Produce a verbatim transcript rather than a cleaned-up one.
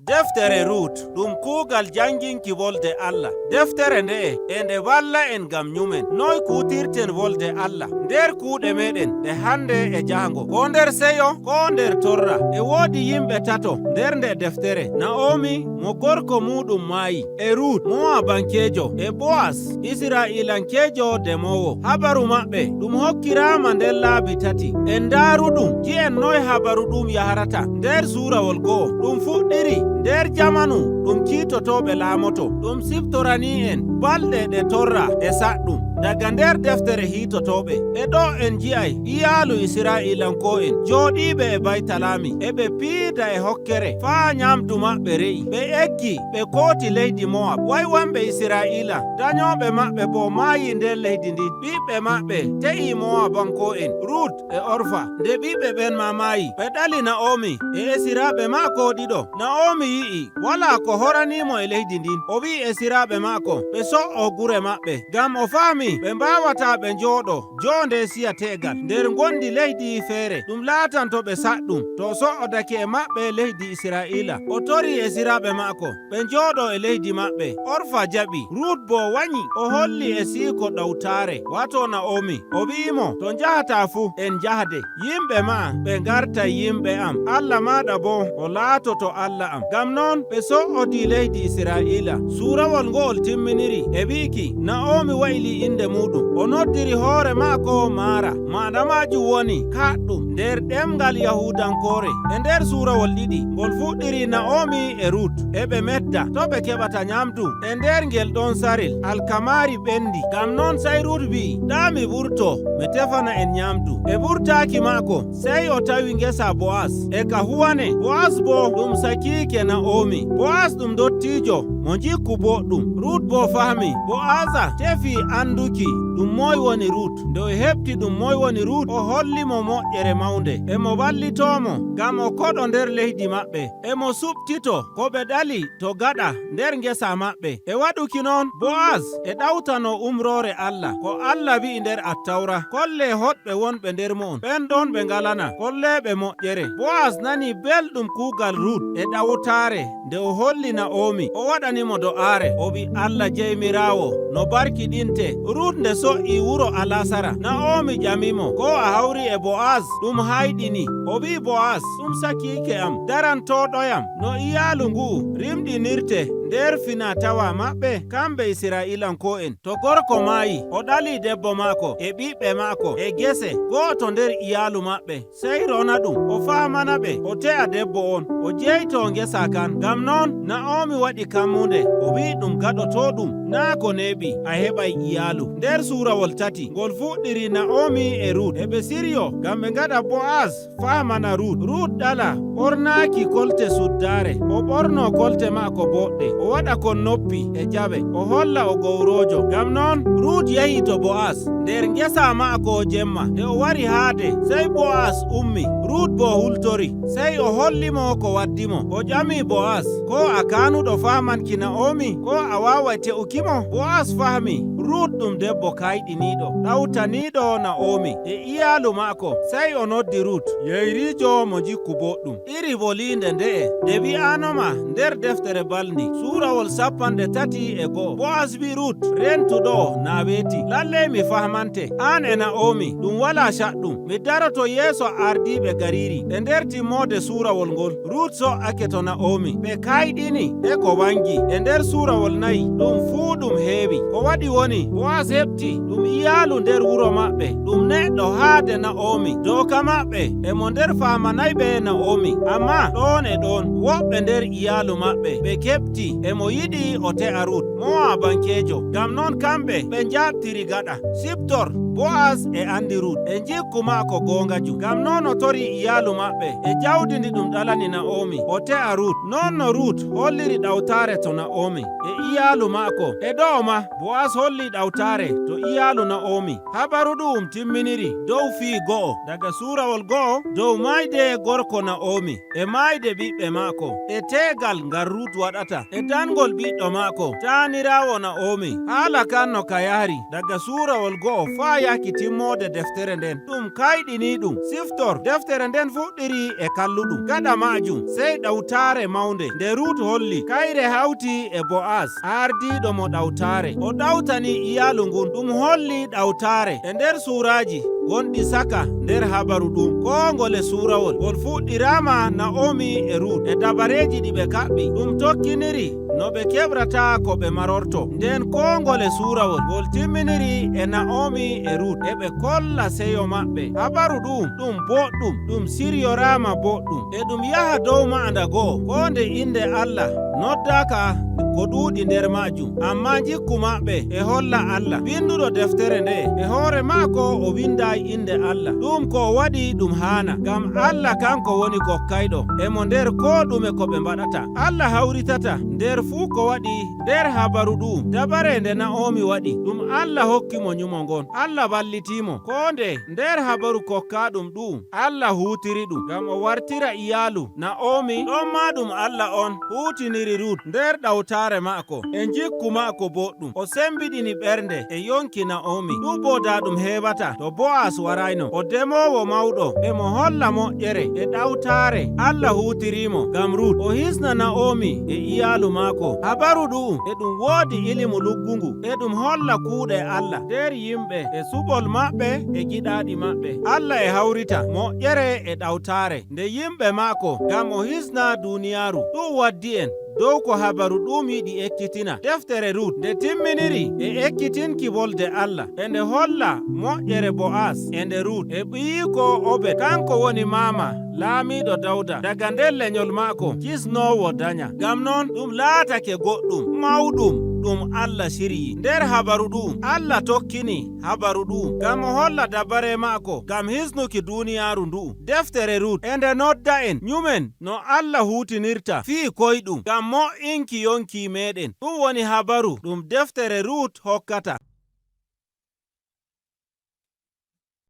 Deftere Ruut, ɗum kuugal jannginki Wolde Allah. Deftere nde'e e nde walla en ngam nyumen noy kuutirten Wolde Allah nder kuuɗe meeɗen ɗe hannde e jahango, koo nder seyo, koo nder torra. E woodi yimɓe tato nder nde deftere, Na'omi mo gorko muuɗum maayi, e Ruut Mo'abankeejo, e Bo'as Isra'ilankeejo demoowo. Habaru maɓɓe ɗum hokkiraama nder laabi tati. En ndaaruɗum, ngi'en noy habaru ɗum yaharata nder suurawol go'o. Ɗum fuɗɗiri nder jamanu ɗum kiitotooɓe laamoto. Ɗum siftoranii en balɗe ɗe torra e saɗɗum daga nder deftere hiitotooɓe. E ɗo en ngi'ay iyaalu Isra'ilanko'en jooɗiiɓe e Baytalaami, e ɓe piida e hokkere faa nyaamdu maɓɓe re'i. Ɓe eggi, ɓe kooti leydi Mo'ab. Waywanɓe Isra'iila, danyooɓe maɓɓe boo maayi nder leydi ndin. Ɓiɓɓe maɓɓe te'i Mo'abanko'en, Ruut e Orfa. Nde ɓiɓɓe ɓen maa maayi, ɓe ɗali Na'omi e esiraaɓe maako ɗiɗo. Na'omi yi'i walaa ko horaniimo e leydi ndin. O wi'i esiraaɓe maako ɓe so'o gure maɓɓe, ngam o fahmi ɓe mbaawataa ɓe njooɗo joonde siya teegal nder ngonndi leydi feere. Ɗum laatanto ɓe saɗɗum to o so'odake e maɓɓe leydi Isra'iila. O tori esiraaɓe maako ɓe njooɗo e leydi maɓɓe. Orfa jaɓi, Ruut boo wanyi. O holli esiiko ɗawtaare, waato Na'omi. O wi'imo, "To njahataa fuu, en njahde. Yimɓe ma'a ɓe ngartay yimɓe am. Allah maaɗa boo o laatoto Allah am." Ngam non ɓe so'odii leydi Isra'iila. Suurawol ngo'ol timminiri e wi'iki Na'omi wa'i lii'inde muuɗum. O noddiri hoore maako Maara. Maana maajum woni kaaɗɗum nder ɗemngal Yahuudankoore. E nder suurawol ɗiɗi, ngol fuɗɗiri Na'omi e Ruut e ɓe medda to ɓe keɓata nyaamdu. E nder ngel ɗon sarel, alkamaari ɓendi. Ngam non sey Ruut wi'i, "Taa mi wurto, mi tefana en nyaamdu." E wurtaaki maako, sey o tawi ngesa Bo'as e ka huwane. Bo'as boo ɗum sakiike Na'omi. Bo'as ɗum ndottiijo mo njikku booɗɗum. Ruut boo fahmi Bo'as tefi annduki ɗum moy woni Ruut. Nde o heɓti ɗum moy woni Ruut, o holli mo moƴƴere mawnde. E mo wallitoo mo ngam o koɗo nder leydi maɓɓe. E mo suɓtito ko ɓe ɗali to gaɗa nder ngesa maɓɓe. E waɗuki non, Bo'as e ɗawtano umroore Allah, ko Allah wi'i nder Attawra, "Kollee hoɗɓe wonɓe nder mo'on, ɓen ɗon ɓe ngalanaa, kolleeɓe moƴƴere." Bo'as nani belɗum kuugal Ruut e ɗawtaare nde o holli Na'omi, o waɗani mo do'aare, o wi'i, "Allah Jeymiraawo no barkiɗinte." Ruut nde so'i wuro alaasara, Na'omi ƴamimo, "Ko a hawri e Bo'as?" Ɗum hayɗini. O wi'i Bo'as, "Ɗum sakiike am, darantooɗoyam. No iyaalu ngu'u rimɗinirte nder fina-tawa maɓɓe, kamɓe Isra'iilanko'en. To gorko maayi, o ɗali debbo maako e ɓiɓɓe maako e gese, go'oto nder iyaalu maɓɓe, sey rona ɗum, o fahamana ɓe, o te'a debbo on, o jeyto ngesa kan." Ngam non Na'omi waɗi kammunde, o wi'i ɗum gaɗotooɗum naa ko neeɓi, a heɓay iyaalu. Nder suurawol tati, ngol fuɗɗiri Na'omi e Ruut e ɓe siryo ngam ɓe ngaɗa Bo'as fahamana Ruut. Ruut ɗala ɓornaaki kolte suddaare. O ɓorno kolte maako boɗɗe. O waɗa kon noppi e jawe. O holla o gowroojo. Ngam non Ruut yahi to Bo'as nder ngesa maako jemma. Nde o wari haade, sey Bo'as ummi. Ruut boo hultori. Sey o holli mo ko waddi mo. O ƴami Bo'as, "Ko a kaanuɗo fahamanki Na'omi? Ko a waaway te'uki mo?" Bo'as fahmi Ruut ɗum debbo kayɗiniiɗo, ɗawtaniiɗo Na'omi e iyaalu maako. Sey o noddi Ruut, yeyriijo mo njikku boɗɗum. Iri voliinde nde'e nde wi'aanoma nder deftere balndi, suurawol sappanɗe tati e go'o. Bo'as wi'i Ruut, "Rentu ɗo'o naa weeti. Lalley mi fahmante, aan e Na'omi, ɗum walaa caɗɗum. Mi daroto yeeso ardiiɓe gariiri." E nder timmoode suurawol ngol, Ruut so'ake to Na'omi. Ɓe kayɗini e ko wangi. E nder suurawol nayi, ɗum fuu ɗum heewi. Ko waɗi woni, Bo'as heɓti ɗum iyaalu nder wuro maɓɓe. Ɗum neɗɗo haade Na'omi, dooka maɓɓe, e mo nder faamanayɓe Na'omi. Ammaa ɗoon e ɗoon, woɓɓe nder iyaalu maɓɓe ɓe keɓti e mo yiɗi o te'a Ruut, Mo'abankeejo. Ngam non kamɓe ɓe njaaɓtiri gaɗa. Siftor, Bo'as e andi Ruut e njikku maako goongaju. Ngam non o tori iyaalu maɓɓe e jawdi ndi ɗum ɗalani Na'omi, o te'a Ruut. Non no Ruut holliri ɗawtaare to Na'omi e iyaalu maako. E ɗo'o maa, Bo'as holli ɗawtaare to iyaalu Na'omi. Habaru ɗu'um timminiri dow fii go'o, daga suurawol go'o dow maayde gorko Na'omi, e maayde ɓiɓɓe maako, e teegal ngal Ruut waɗata, e danngol ɓiɗɗo maako, taaniraawo Na'omi. Haala kan no ka yahri, daga suurawol go'o faa Yaaki timmoode deftere nden, ɗum kayɗiniiɗum. Siftor, deftere nden fuɗɗiri e kalluɗum. Gaɗa ma'ajum, sey ɗawtaare mawnde nde Ruut holli, kayre hawti e Bo'as, aardiiɗo mo ɗawtaare. O ɗawtani iyaalu ngun, ɗum holli ɗawtaare e nder suuraaji gonɗi saka nder habaru ɗum. Koo ngole suurawol, ngol fuɗɗiraama Na'omi e Ruut e dabareeji ɗi ɓe kaɓɓi. Ɗum tokkiniri no ɓe keɓrata ko ɓe marorto. Nden koo ngole suurawol, ngol timminiri e Na'omi e Ruut, e ɓe kolla seyo maɓɓe. Habaru ɗu'um, ɗum boɗɗum, ɗum siryoraama boɗɗum, e ɗum yaha dow ma'anda go'o. Koo nde innde Allah noddaaka ko ɗuuɗi nder ma'ajum, ammaa njikku maɓɓe e holla Allah. Binduɗo deftere nde, e hoore maako o windaay innde Allah. Ɗu'um ko o waɗi ɗum haana, ngam Allah kanko woni kokkayɗo e mo nder koo ɗume ko ɓe mbaɗata. Allah hawritata nder fuu ko waɗi nder habaru ɗu'um. Dabare nde Na'omi waɗi, ɗum Allah hokki mo nyumo ngon. Allah wallitii mo. Koo nde nder habaru kokkaaɗum ɗu'um, Allah huutiri ɗum ngam o wartira iyaalu Na'omi. Ɗon maa ɗum Allah on huutiniri Ruut nder ɗawtaare ma'ako e njikku ma'ako boɗɗum. O sembiɗini ɓernde e yonki Na'omi. Ɗu'um bo daa ɗum heewataa to Bo'as waraayno. O demoowo mawɗo e mo holla moƴƴere e ɗawtaare Allah huutirii mo ngam Ruut. O hisna Na'omi e iyaalu maako. Habaru ɗu'um e ɗum woodi ilimu luggungu, e ɗum holla kuuɗe Allah nder yimɓe e suɓol maɓɓe e giɗaaɗi maɓɓe. Allah e hawrita moƴƴere e ɗawtaare nde yimɓe maako ngam o hisna duuniyaaru. Ɗu'um waddi en dow ko habaru ɗu'um yiɗi ekkitina. Deftere Ruut nde timminiri e ekkitinki wolde Allah, e nde holla moƴƴere Bo'as e nde Ruut e ɓiyiiko Obed, kanko woni maama laamiiɗo Dawda, daga nder lenyol maako kisnoowo danya. Ngam non ɗum laatake goɗɗum mawɗum ɗum Allah siryi. Nder habaru ɗu'um, Allah tokkini habaru ɗu'um ngam o holla dabare maako ngam hisnuki duuniyaaru ndu'u. Deftere Ruut e nde nodda en nyumen no Allah huutinirta fii koyɗum ngam mo'inki yonki meeɗen. Ɗum woni habaru ɗum deftere Ruut hokkata.